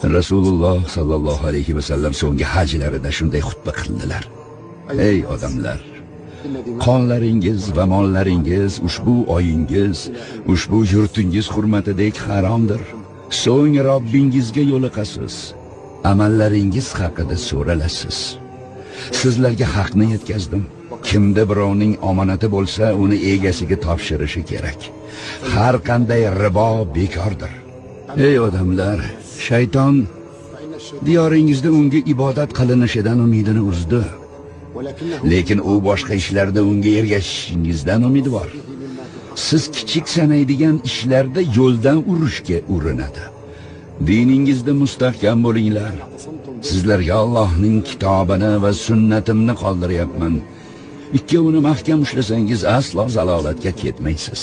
Rasululloh sallallohu alayhi va sallam so'nggi hajlarida shunday xutba qildilar. Ey odamlar, qonlaringiz va mollaringiz ushbu oyingiz, ushbu yurtingiz hurmatidek haromdir. So'ng Robbingizga yo'liqasiz. Amallaringiz haqida so'ralasiz. Sizlarga haqni yetkazdim. Kimda birovning omonati bo'lsa, uni egasiga topshirishi kerak. Har qanday ribo bekordir. Ey odamlar, shayton diyoringizda unga ibodat qilinishidan umidini uzdi. Lekin u boshqa ishlarda unga ergashishingizdan umidvor. Siz kichik sanaydigan ishlarda yo'ldan urishga urinadi. Diningizda mustahkam bo'linglar. Sizlarga Allohning kitobini va sunnatimni qoldiryapman. Ikkovini mahkam ushlasangiz aslo zalolatga ketmaysiz.